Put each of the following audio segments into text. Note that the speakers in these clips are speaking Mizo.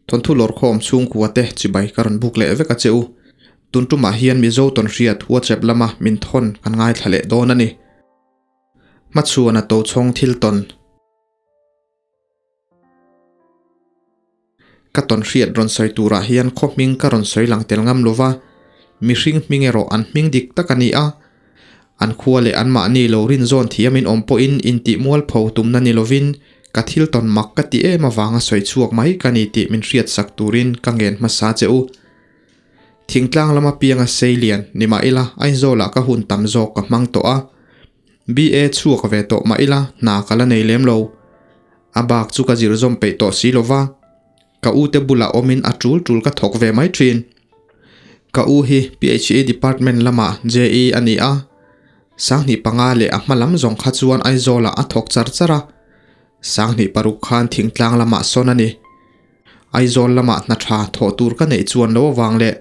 Thawnthu lawrkhawm chhungkua te chibai ka rawn buk leh vek a che u. Tun tumah hian Mizo tawnhriat WhatsApp lama min thawn kan ngaithla leh dawn a ni. Hmachhuana Tochhawng thil tawn. Ka tawnhriat rawn sawi turah hian khaw hming ka rawn sawi lang tel ngam lova, mihring hming erawh an hming dik tak a ni a. An khua leh anmahni lo rinzawn thiamin awm pawhin intih mualpho tumna ni lovin ka thil tawn mak ka ti em avanga sawi chhuak mai ka ni tih min hriatsak turin ka ngen hmasa che u. Thingtlang lama pianga sei lian ni mah ila Aizawlah ka hun tam zawk ka hmang tawh a. BA chhuak ve tawh mah ila hna ka la nei lem lo. A bak chu ka zir zawm peih tawh si lo va. Ka u te bulah awmin a tul tul ka thawk ve mai thin. Ka u hi PHE department lamah JE a ni a. 2005 leh a hma lam zawng kha chuan Aizawlah a thawk char char a. 2006 khan thingtlang lamah sawn a ni. Aizawl lamah hna tha thawh tur ka neih chuan lo avang leh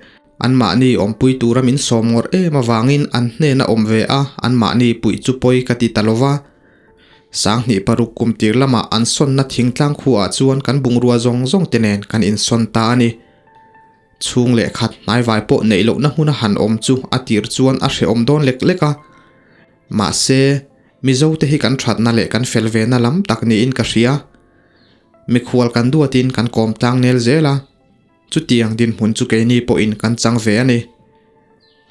anmahni awmpui tura min sawm ngawrh em avangin an hnena awm ve a, anmahni puih chu pawi ka ti ta lo va. 2006 kum tir lamah an sawnna thingtlang khuaah chuan kan bungrua zawng zawng te nen kan insawn ta a ni. Chhung leh khat hnaivai pawh neih lohna hmuna han awm chu a tir chuan a hrehawm dawn lek lek a. Mahse, Mizote hi kan thatna leh kan fel vena lam tak niin ka hria. Mikhual kan duatin kan kawm tlang nel zel a, chutiang dinhmun chu keini pawhin kan chang ve a ni.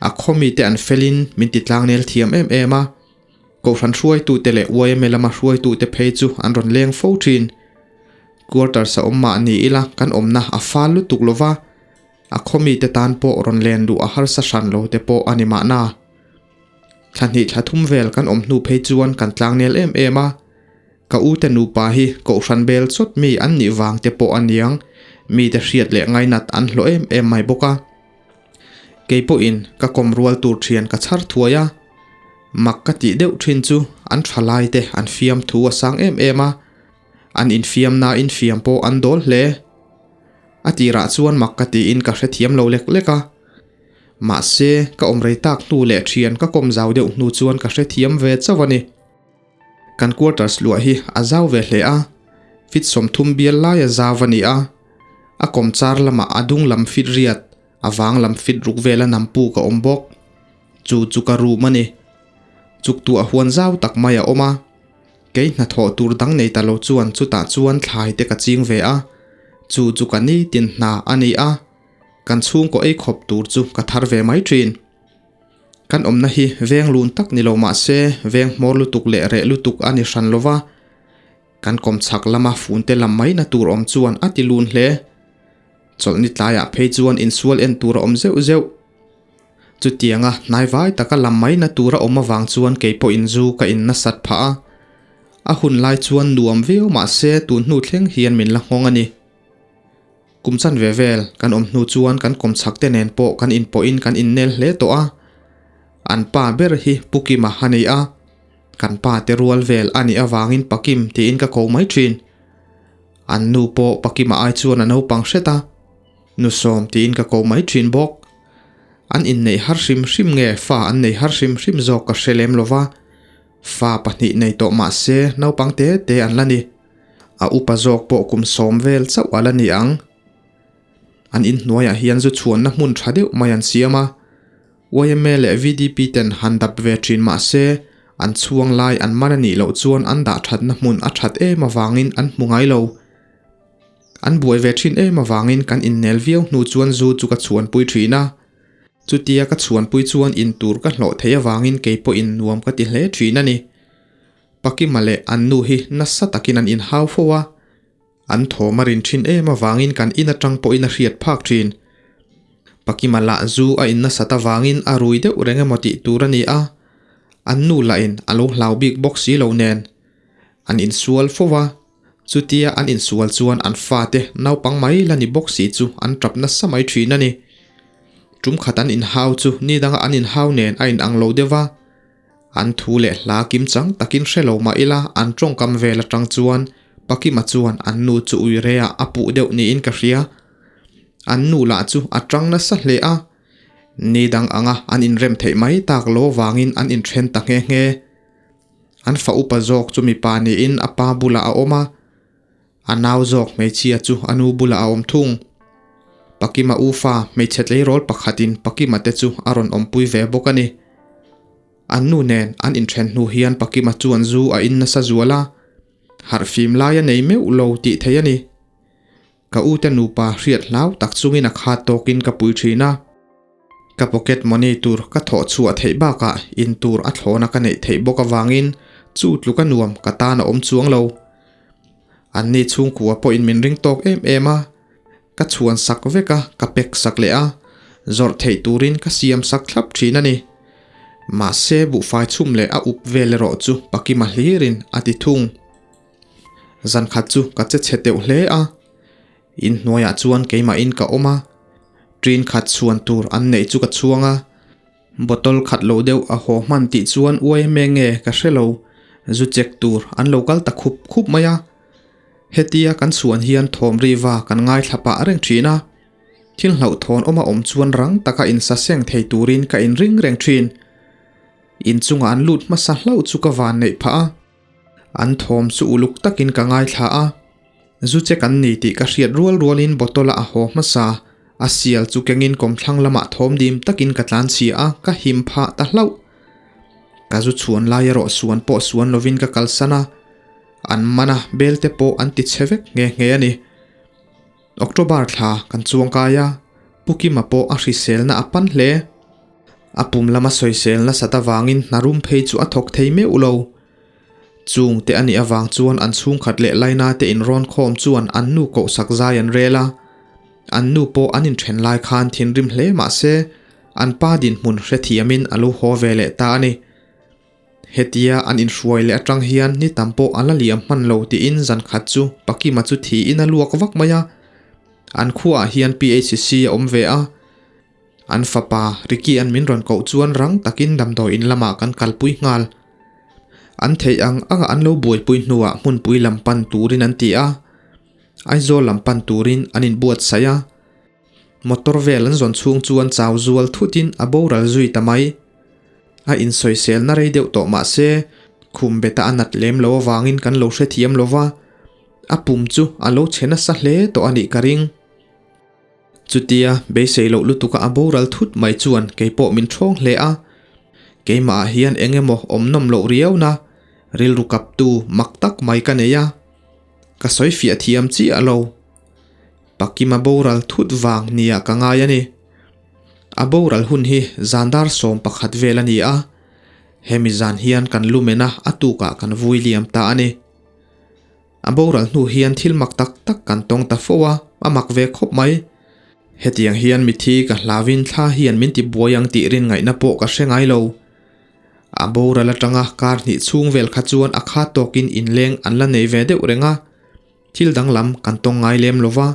A khaw mite an felin min ti tlang nel thiam em em a, Kohhran hruaitute leh yma lama hruaitute phei chu an rawn leng fo thin. Quarters a awm mah ni ila kan awmna a fal lutuk lo va, a khaw mite tan pawh rawn len luh a harsa hran lo te pawh a ni mahna. Thla hnih thla thum vel kan awm hnu phei chuan kan tlang nel em em a. Ka u te nupa hi kohhran bel chawt mi an nih vang te pawh a niang, mite hriat leh ngainat an hlawh em em mai bawk a. Kei pawhin ka kawm rual tur thian ka chhar thuai a, mak ka tih deuh thin chu an tha lai te an fiam thu a sang em em a, an infiam na infiam pawh an dawl hle. A tirah chuan mak ka tiin ka hrethiam lo lek lek a. Mahse, ka awm rei tak hnu leh thian ka kawm zau deuh hnu chuan ka hrethiam ve chauh a ni. Kan quarters luah hi a zau ve hle a, fit 30 bial lai a zau a ni a. A kawm char lamah a dung lam fit riat, a vang lam fit ruk vela nam puk a awm bawk. Chu chu ka room a ni. Chuktuah huan zau tak mai a awm a. Kei hnathawh tur dang nei ta lo chuan chutah chuan thlai te ka ching ve a. Chu chu ka nitin hna a ni a. Kan chhungkaw ei khawp tur chu ka thar ve mai thin. Kan awmna hi veng lun tak ni lo mah se veng hmawr lutuk leh reh lutuk a ni hran lo va, kan kawm chhak lama funte lam maina tur awm chuan a ti lun hle. Chawlhni tlaiah phei chuan insual en tur a awm zeuh zeuh. Chutianga hnaivai taka lam maina tur a awm avang chuan kei pawhin zu ka in nasat phah a. A hun lai chuan nuam viau mah se tun hnu thleng hian min la nghawng a ni. Kum chan ve vel kan awm hnu chuan kan kawm chhak te nen pawh kan inpawhin kan innel hle tawh a. An pa ber hi Pu Kima a ni a, kan pa te rual vel a nih avangin Pa Kim tiin ka ko mai thin. An nu pawh Pa Kima ai chuan a naupang hret a, Nu Sawm tiin ka ko mai thin bawk. An inneih har hrim hrim nge fa an nei har hrim hrim zawk ka hre lem lova, fa pahnih nei tawh mah se naupang te te an la ni. A upa zawk pawh kum 10 vel chauh a la ni ang. An inhnuaiah hian zu chhuanna hmun tha deuh mai an siam a. Yma leh VDP ten han dap ve thin mah se, an chhuang lai an man a nih loh chuan an dah thatna hmun a that em avangin an hmu ngai lo. An buai ve thin em avangin kan innel viau hnu chuan zu chu ka chhuanpui thin a. Chutia ka chhuanpui chuan in tur ka hlawh theih avangin kei pawhin nuam ka ti hle thin a ni. Pakima leh an nu hi nasa takin an inhau fo a, an thawm a rin thin em avangin kan in atang pawhin a hriat phak thin. Pakima lah zu a in nasat avangin a rui deuh reng emaw tih tur a ni a, an nu lahin a lo hlau bik bawk si lo nen. An insual fo a, chutia an insual chuan an fate naupang mai la ni bawk si chu an tap nasa mai thin a ni. Tum khat an inhau chu ni danga an inhau nen a inang lo deuh va. An thu leh hla kim chang takin hre lo mah ila an tawngkam vel atang chuan Pakima chuan an nu chu ui reah a puh deuh niin ka hria. An nu lah chu a tang nasa hle a, ni dang anga an inrem theih mai tak lo vangin an inthen ta nghe nghe. An fa upa zawk chu mipa niin a pa bulah a awm a. A nau zawk hmeichhia chu a nu bulah a awm thung. Pakima u fa hmeichhe tleirawl pakhatin Pakima te chu a rawn awmpui ve bawk a ni. An nu nen an inthen hnu hian Pakima chuan zu a in nasa zual a, harhfim lai a nei meuh lo tih theih a ni. Ka u te nupa hriat hlau tak chungin a khat tawkin ka pui thin a. Ka pocket money tur ka thawh chhuah theih bakah in tur a thlawna ka neih theih bawk avangin chu tluka nuam ka tan a awm chuang lo. Anni chhungkua pawhin min ring tawk em em a, ka chhuan sak vek a, ka pack sak leh a, zawrh theih turin ka siam sak thlap thin a ni. Mahse buhfai chhum leh a up vel erawh chu Pakima hlirin a ti thung. Zan khat chu ka che chhe teuh hle a, inhnuaiah chuan keimahin ka awm a, ṭin khat chhuan tur an neih chu ka chhuang a, bottle khat lo deuh a haw hman tih chuan uai em em nge ka hre lo, zu check tur an lo kal ta khup khup mai a, hetia kan chhuan hian thawm riva kan ngaithla pah reng ṭhin a, thil hlauhthawn awm a awm chuan rang taka insaseng thei turin ka inring reng ṭhin. Inchungah an lut hmasa hlauh chu ka van neih phah a. An thawm chu uluk takin ka ngaithla a, zu che kan ni tih ka hriat rual rualin bottle-a a haw hmasa, a sial chu kengin kawmthlang lamah thawm dim takin ka tlan chhia a, ka him phah ta hlauh. Ka zu chhuan lai erawh suan pawh suan lovin ka kalsan a, an man a, belte pawh an ti chhe vek nghe nghe a ni. October thla kan chuang kai a, Pu Kima pawh a hriselna a pan hle. A pum lama sawisel nasat avangin hna rum phei chu a thawk thei meuh lo. Chung te a nih avang chuan an chhungkhat leh laina te inrawn khawm chuan an nu kohsak zai an rel a. An nu pawh an inthen lai khan thinrim hle mah se, an pa dinhmun hrethiamin a lo haw ve leh ta a ni. Hetia an inhruai leh atang hian ni tam pawh a la liam hman lo tiin zan khat chu Pakima chu thiin a luak vak mai a. An khuaah hian PHC a awm ve a. An fapa Ricky an min rawn koh chuan rang takin damdawiin lamah kan kalpui nghal. An theih ang anga an lo buaipui hnuah hmunpui lam pan turin an ti a. Aizawl lam pan turin an inbuatsaih a. Motor vel an zawn chhung chuan chau zual thutin a boral zui ta mai. A insawiselna rei deuh tawh mah se, khum beta a nat lem lo avangin kan lo hrethiam lo va, a pum chu a lo chhe nasa hle tawh a nih ka ring. Chutia beisei loh lutuka a boral thut mai chuan keipawh min ṭhawng hle a, keimahah hian eng emaw awm nawm loh riauna, rilru kaptu mak tak mai ka nei a, ka sawi fiah thiam chiah lo. Pakima boral thut vang nia ka ngai a ni. A boral hun hi zan dar 11 vel a ni a, hemi zan hian kan lumen a a tukah kan vui liam ta a ni. A boral hnu hian thil mak tak tak kan tawng ta fo a, a mak ve khawp mai. Hetiang hian mithi ka hlauin thla hian min ti buai ang tih rin ngaihna pawh ka hre ngai lo. A boral atanga kar hnih chhung vel kha chuan a kha tawkin inleng an la nei ve deuh reng a. Thil danglam kan tawng ngai lem lo va,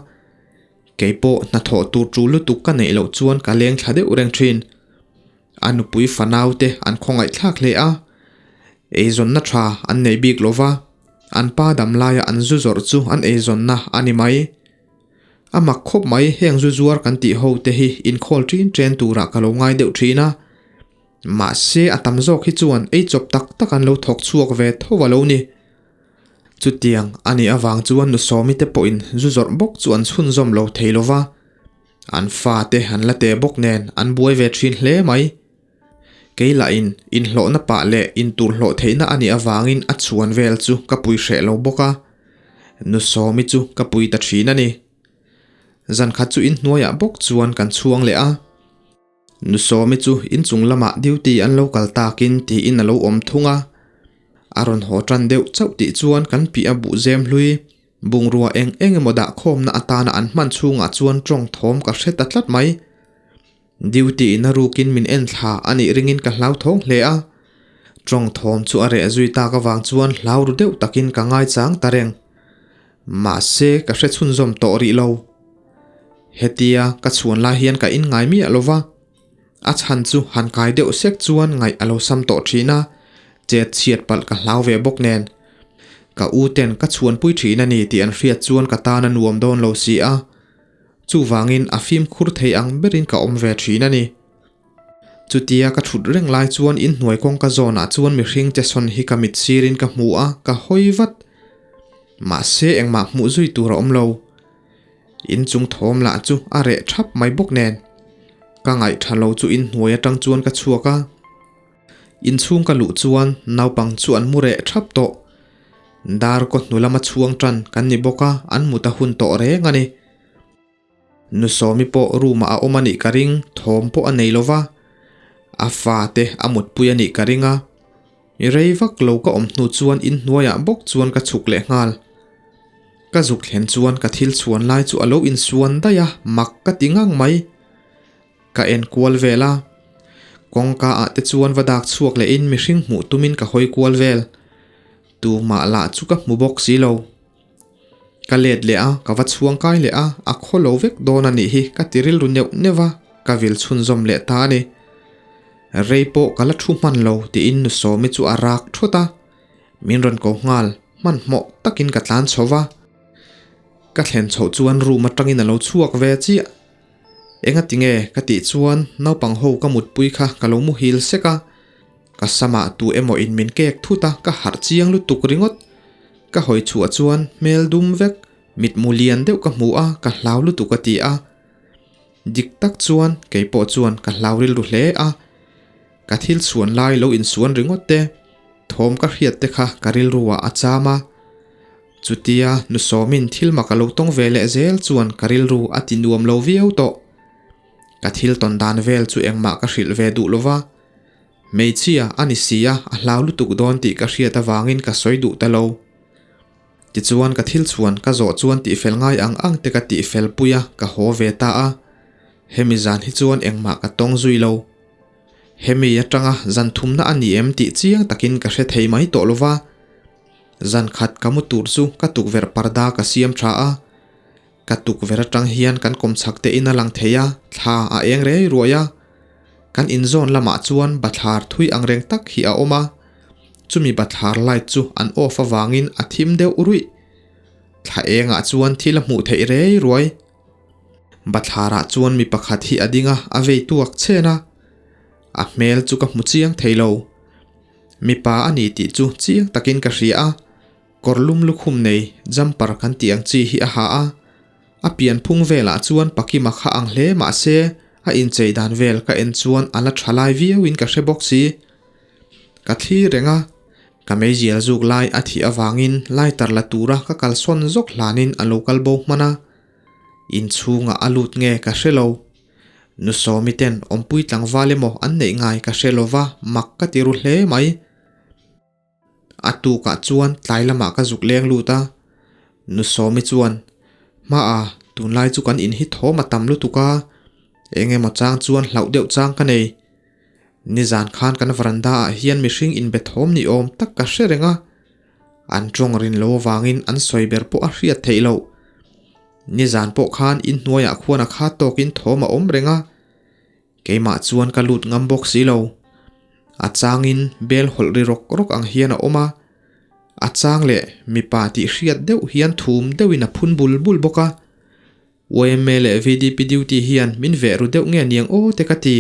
kei pawh hnathawh tur ṭul lutuk ka neih loh chuan ka leng thla deuh reng ṭhin. A nupui fanau te an khawngaih thlak hle a, eizawnna ṭha an nei bik lo va, an pa dam laia an zu zawrh chu an eizawnna a ni mai. A mak khawp mai heng zu zuar kan tih ho te hi inkhawl ṭin ṭen turah ka lo ngai deuh ṭhin a, mahse a tam zawk hi chuan ei chawp tak tak an lo thawk chhuak ve tho a lo ni. Chutiang a nih avang chuan nu Sawmi te pawhin zu zawrh bawk chu an chhunzawm lo thei lo va, an fate an la teh bawk nen an buai ve thin hle mai. Kei lahin inhlawhna pah leh inturhlawh theihna a nih avangin a chhuan vel chu ka pui hreh lo bawk a, nu Sawmi chu ka pui ta thin a ni. Zankhat chu inhnuaiah bawk chuan kan chhuang leh a. Nu Sawmi chu inchung lamah duty an lo kal takin tiin a lo awm thung a. A rawn haw tan deuh chauh tih chuan kan piah a buh zem hlui, bungrua eng eng emaw dah khawmna atana an hman chhungah chuan tawng thawm ka hre ta tlat mai. Duty in a rukin min en thla a nih ringin ka hlau thawng hle a. Tawng thawm chu a reh zui tak avang chuan hlau ru deuh takin ka ngaichang ta reng. Mahse ka hre chhunzawm tawh rih lo. Hetia ka chhuan lai hian ka in ngai miah lo va, a chhan chu han kai deuh sek chuan ngaih a lo sam tawh thin a, chet chhiat palh ka hlau ve bawk nen. Ka u ten ka chhuanpui thin a ni tih an hriat chuan ka tan a nuam dawn lo si a, chuvangin a fimkhur thei ang berin ka awm ve thin a ni. Chutia ka thut reng lai chuan inhnuai kawngka zawnah chuan mihring che sawn hi ka mit sirin ka hmu a, ka hawi vat. Mahse engmah hmuh zui tur a awm lo. Inchung thawm lah chu a reh thap mai bawk nen. Ka ngaih tha lo chu inhnuai atang chuan ka chhuak a. Inchhung ka luh chuan naupang chu an mu reh thap tawh. Dar kaw hnu lama chhuang tan kan ni bawk a, an mut a hun tawh reng a ni. Nu Sawmi pawh room ah a awm a nih ka ring, thawm pawh a nei lo va, a fa te a mutpui a nih ka ring a. Mi rei vak lo ka awm hnu chuan inhnuaiah bawk chuan ka chhuk leh nghal. Ka zuk thlen chuan ka thil chhuan lai chu a lo insuan daih a, mak ka ti ngang mai. Ka en kual vel a, kawngka ah te chuan va dak chhuak leh in mihring hmuh tumin ka hawi kual vel. Tumah lah chu ka hmu bawk si lo. Ka let leh a, ka va chhuang kai leh a, a khaw lo vek dawn a nih hi ka ti rilru neuh neuh a, ka vil chhunzawm leh ta a ni. Rei pawh ka la thu hman lo tiin nu Sawmi chu a rak thawt a, min rawn ko nghal, hmanhmawh takin ka tlan chho va. Ka thlen chhoh chuan room atangin a lo chhuak ve chiah. Engati nge ka tih chuan naupang ho ka mutpui kha ka lo muhil sek a, ka samah tu emaw in min kek thut a, ka harh chiang lutuk ringawt. Ka hawi chhuah chuan hmel dum vek, mitmu lian deuh ka hmu a, ka hlau lutuk a ti a. Dik tak chuan kei pawh chuan ka hlau rilru hle a. Ka thil chhuan lai lo insuan ringawt te, thawm ka hriat te kha ka rilru ah a cham a. Chutia nu Sawmin thil mak a lo tawng ve leh zel chuan ka rilru a ti nuam lo viau tawh. Ka thil tawn dan vel chu engmah ka hrilh ve duh lova. Hmeichhia a ni si a, a hlau lutuk dawn tih ka hriat avangin ka sawi duh ta lo. Tichuan ka thil chhuan ka zawh chuan tihfel ngai ang ang te ka tihfel pui a, ka haw ve ta a. Hemi zan hi chuan engmah ka tawng zui lo. Hemi atanga zan thumna a ni em tih chiang takin ka hre thei mai tawh lova. Zan khat ka mu tur chu ka tukverh parda ka siam tha a. Ka tukverh atang hian kan kawmchhak te in a lang thei a, thla a eng rei ruai a. Kan inzawn lamah chuan bathlar thui ang reng tak hi a awm a, chumi bathlar light chu an off avangin a thim deuh ruih. Thla engah chuan thil a hmuh theih rei ruai. Bathlarah chuan mi pakhat hi a ding a, a vei tuak chen a. A hmel chu ka hmu chiang thei lo. Mipa a ni tih chu chiang takin ka hria a. Kawr lum lukhum nei jumper kan tih ang chi hi a ha a, a pian phung velah chuan Pakima kha ang hle mah se a inchei dan vel ka en chuan a la tha lai viauin ka hre bawk si. Ka thlir reng a, ka meizial zuk lai a thih avangin lighter la tura ka kalsawn zawk hlanin a lo kal bo hman a, inchhungah a lut nge ka hre lo. Nu Sawmi ten awmpui tlangval emaw an neih ngai ka hre lova mak ka ti ru hle mai. A tukah chuan tlai lamah ka zuk leng lut a, Nu Sawmi chuan, Hmaa, tunlai chu kan in hi thawm a tam lutuk a, eng emaw chang chuan hlauh deuh chang ka nei. Nizan khan kan veranda ah hian mihring inbe thawm ni awm tak ka hre reng a, an tawng rin lo avangin an sawi ber pawh a hriat theih loh. Nizan pawh khan inhnuaiah khuan a khat tawkin thawm a awm reng a, Keimah chuan ka lut ngam bawk si lo. A changin bel hawlh ri rawk rawk ang hian a awm a, a chang leh mipa tih hriat deuh hian thum deuhin a phun bul bul bawk a. Yma leh VDP duty hian min veh ru deuh nge niang aw te ka ti.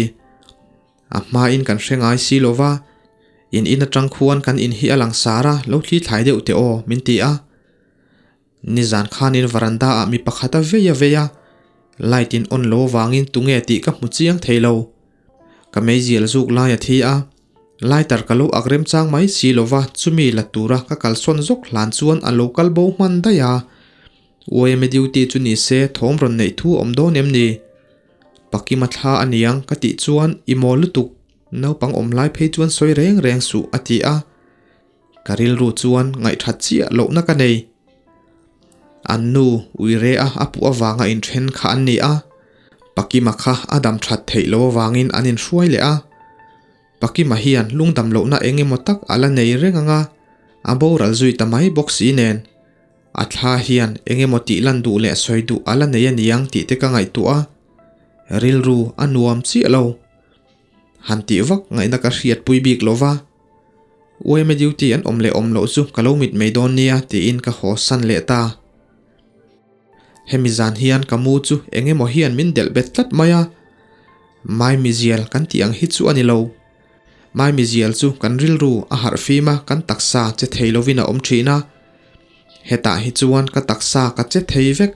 A hmain kan hre ngai si lo va, in in atang khuan kan in hi a lang sar a, lo thli thlai deuh teh aw min ti a. Nizan khanin veranda ah mi pakhat a vei a vei a, light in on lo vangin tunge tih ka hmu chiang thei lo. Ka meizial zuk lai a thi a, lighter ka lo ak remchang mai si lova chumi la tura ka kalsawn zawk hlan chuan a lo kal bo hman daih a. Yma duty chu ni se thawm rawn neih thu awm dawn em ni? Pakima thla a niang ka tih chuan i mawl lutuk, naupang awm lai phei chuan sawi reng reng suh a ti a. Ka rilru chuan ngaihthat chiah lohna ka nei. An nu uire a a puh avanga inthen kha an ni a, Pakima kha a dam that theih loh avangin an inhruai leh a. Pakima hian lungdam lohna eng emaw tak a la nei reng ang a, a boral zui ta mai bawk si nen. A thla hian eng emaw tih lan duh leh sawi duh a la nei a niang tih te ka ngaihtuah a, rilru a nuam chiah lo. Han tih vak ngaihna ka hriatpui bik lo va. Yma duty an awm leh awm loh chu ka lo mit mai dawn nia tiin ka haw san leh ta. Hemi zan hian ka mu chu eng emaw hian min delh bet tlat mai a. Maimizial kan tih ang hi chu a ni lo. Maimizial chu kan rilru a harh fim a, kan taksa che thei lovin a awm thin a. Hetah hi chuan ka taksa ka che thei vek,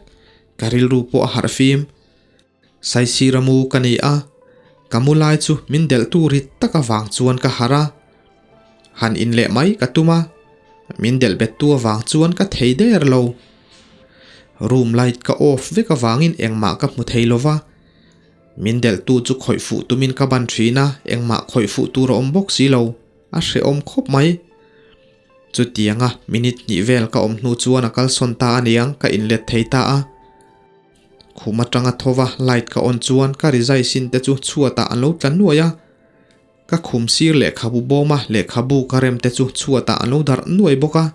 ka rilru pawh a harh fim. Saisira mu ka ni a, ka mu lai chu min delh tu rit tak avang chuan ka harh a. Han in leh mai ka tum a, min delh bet tu avang chuan ka thei der lo. Room light ka off vek avangin engmah ka hmu thei lo va, min delh tu chu khawih fuh tumin ka ban thin a, engmah khawih fuh tur a awm bawk si lo, a hrehawm khawp mai. Chutianga minute hnih vel ka awm hnu chuan a kalsawn ta aniang ka inlet thei ta a. Khum atanga thova light ka on chuan ka rizai sin te chu chhuatah an lo tla nuai a. Ka khum sir lehkhabu bawma lehkhabu ka rem te chu chhuatah an lo darh nuai bawk a.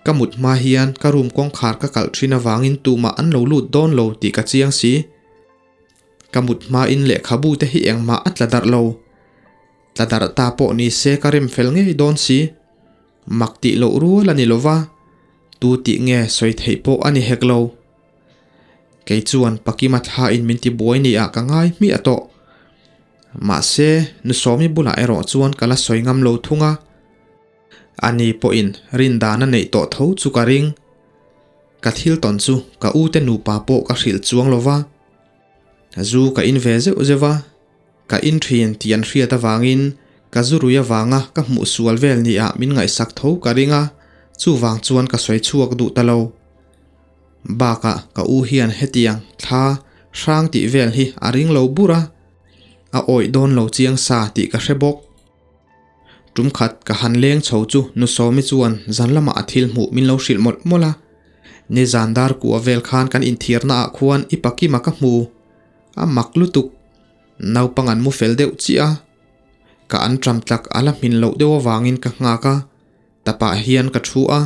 Ka mut hma hian ka room kawngkhar ka kalh thin avangin tumah an lo lut dawn lo tih ka chiang si. Ka mut hmain lehkhabu te hi engmah a tla darh lo. Tla darh ta pawh ni se ka rem fel ngei dawn si. Mak tih loh rual a ni lo va, tu tih nge sawi theih pawh a ni hek lo. Kei chuan Pakima thla in min ti buai ni ah ka ngai hmiah tawh. Mahse, Nusawmi bulah erawh chuan ka la sawi ngam lo thung a. Ani pawhin rindan a neih tawh tho chu ka ring. Ka thil tawn chu ka u te nupa pawh ka hrilh chuang lo va. Zu ka in ve zeuh zeuh a. Ka in thin tih an hriat avangin ka zu rui avanga ka hmuh sual vel ni ah min ngaihsak tho ka ring a, chuvang chuan ka sawi chhuak duh ta lo. Bakah ka u hian hetiang thla hrang tih vel hi a ring lo bur a, a awih dawn lo chiang sa tih ka hre bawk. Tum khat ka han leng chho chu Nu Sawmi chuan zan lamah a thil hmuh min lo hrilh mawlh mawlh a, Nizan dar kua vel khan kan inthiarna ah khuan i pakima ka hmu. A mak lutuk. Naupang an mu fel deuh chiah a, ka an ṭam tlak a la hmin loh deuh avangin ka nghak a, tapah hian ka thu a,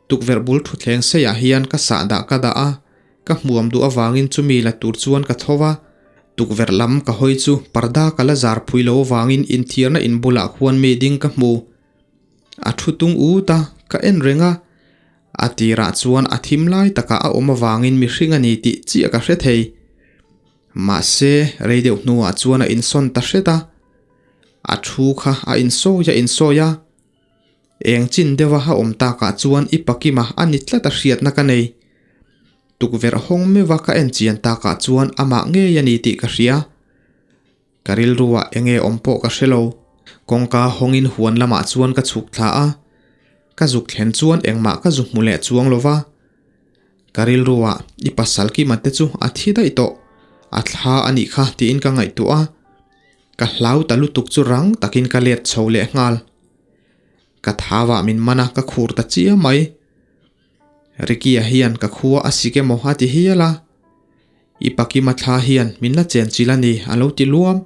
tukverh bul thutthleng seiah hian ka sah dah ka dah a, ka hmuam duh avangin chumi la tur chuan ka tho va, tukverh lam ka hawi chu parda ka la zar phui lo avangin inthiarna in bulah khuan mi ding ka hmu. A thu tung ut a, ka en reng a, A tirah chuan a thim lai takah a awm avangin mihring a ni tih chiah ka hre thei. Mahse, rei deuh hnuah chuan a insawn ta hret a. A thu kha a insawi a insawi a. Eng chin deuha a awm takah chuan i pakima a ni tlat a hriatna ka nei. Tukverh hawng meuha ka en chian takah chuan amah ngei a ni tih ka hria. Ka rilruah enge awm pawh ka hre lo. Kawngka hawngin huan lamah chuan ka chhuk thla a. Ka zuk thlen chuan engmah ka zu hmu leh chuang lo va. Ka rilruah i pasal kima te chu a thi daih tawh, a thla a nih kha tiin ka ngaihtuah a. Ka hlau ta lutuk chu rang takin ka let chho leh nghal. Ka thauah min man a, ka khur ta chiam mai. Ricky-a hian ka khua a sik emaw a ti hial a. I pakima thla hian min la chen chil a ni, a lo ti luam.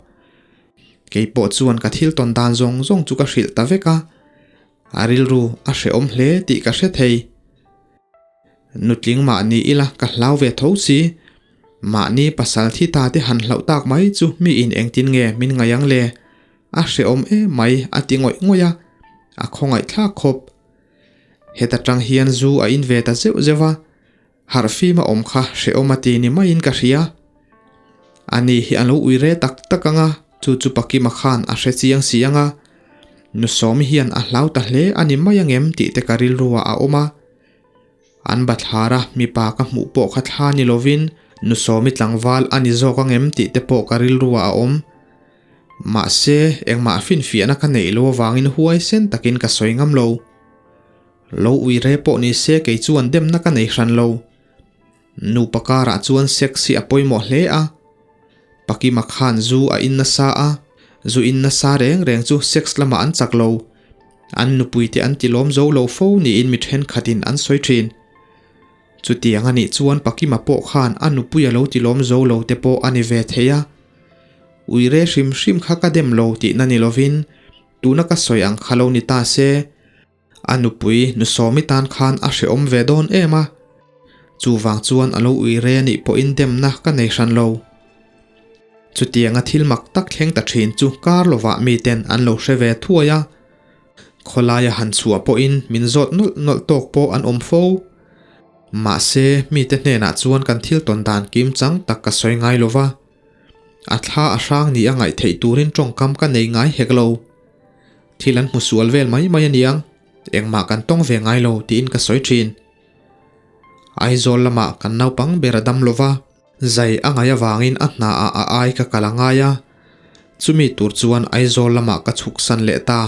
Kei pawh chuan ka thil tawn dan zawng zawng chu ka hrilh ta vek a, a rilru a hrehawm hle tih ka hre thei. Nutling mahni ila ka hlau ve tho si. Mahni pasal thi ta te han hlauh tak mai chu mi in engtin nge min ngaih ang le? A hrehawm em mai a ti ngawih ngawih a, a khawngaih thlak khawp. Heta tang hian zu a in ve ta zeuh zeuh a. Harh fim a awm kha hrehawm a ti ni maiin ka hria. Ani hi a lo ui re tak tak ang a, chu chu Pakima khan a hre chiang si ang a. Nu Sawmi hian a hlau ta hle a ni mai angem tih te ka rilruah a awm a. An bathlar a mipa ka hmuh pawh kha thla ni lovin Nu Sawmi tlangval a ni zawk angem tih te pawh ka rilruah a awm. Mahse, engmah finfiahna ka neih lo avangin huaisen takin ka sawi ngam lo. Lo ui re pawh ni se kei chuan demna ka nei hran lo. Nupa karah chuan sex hi a pawimawh hle a. Pakima khan zu a in nasa a, zu in nasa reng reng chu sex lamah an chak lo. An nupuite an ti lawm zo lo fo niin mi thenkhatin an sawi thin. Chutiang a nih chuan Pakima pawh khan a nupui a lo ti lawm zo lo te pawh a ni ve thei a. Ui re hrim hrim kha ka dem lo tihna ni lovin tuna ka sawi ang kha lo ni ta se. A nupui nu Sawmi tan khan a hrehawm ve dawn em a, chuvang chuan a lo ui re anih pawhin demna ka nei hran lo. Chutianga thil mak tak thleng ta thin chu kar lovah miten an lo hre ve thuai a, khawlaia han chhuah pawhin min zawt nawlh nawlh tawk pawh an awm fo. Mahse, mite hnenah chuan kan thil tawn dan kim chang tak ka sawi ngai lo va, a thla a hrang ni a ngaih theih turin tawngkam ka nei ngai hek lo. Thil an hmu sual vel mai mai a niang. Engmah kan tawng ve ngai lo tiin ka sawi thin. Aizawl lamah kan naupang ber a dam lo va, zai a ngaih avangin a hnaah a ai ka kal a ngai a, chumi tur chuan Aizawl lamah ka chhuksan leh ta.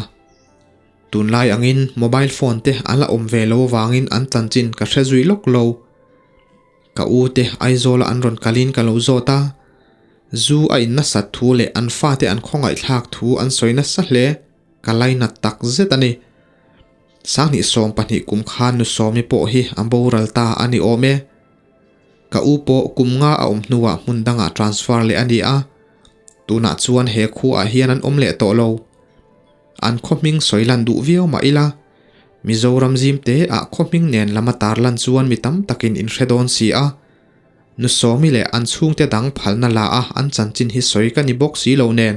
Tunlai angin mobile phone te a la awm ve lo avangin an chanchin ka hre zui lawk lo. Ka u te Aizawla an rawn kalin ka lo zawt a, zu a in nasat thu leh an fate an khawngaihthlak thu an sawi nasa hle. Ka lainat tak zet a ni. Sanghnih 12 kum khan nu Sawmi pawh hi a boral ta a ni awm e. Ka u pawh kum nga a awm hnuah hmun dangah transfer leh a ni a, tunah chuan he khuaah hian an awm leh tawh lo. An khaw hming sawi lan duh viau mah ila, Mizoram zim te ah khaw hming nen lama tar lan chuan mi tam takin in hre dawn si a. Nu Sawmi leh an chhungte dang phalna la a an chanchin hi sawi ka ni bawk si lo nen.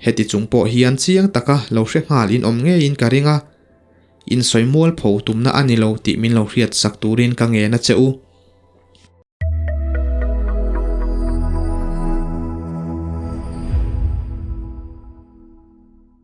Heti chung pawh hian chiang taka lo hre nghal in awm ngeiin ka ring a, in sawi mualpho tumna a ni lo tih min lo hriat sak turin ka ngen a che u.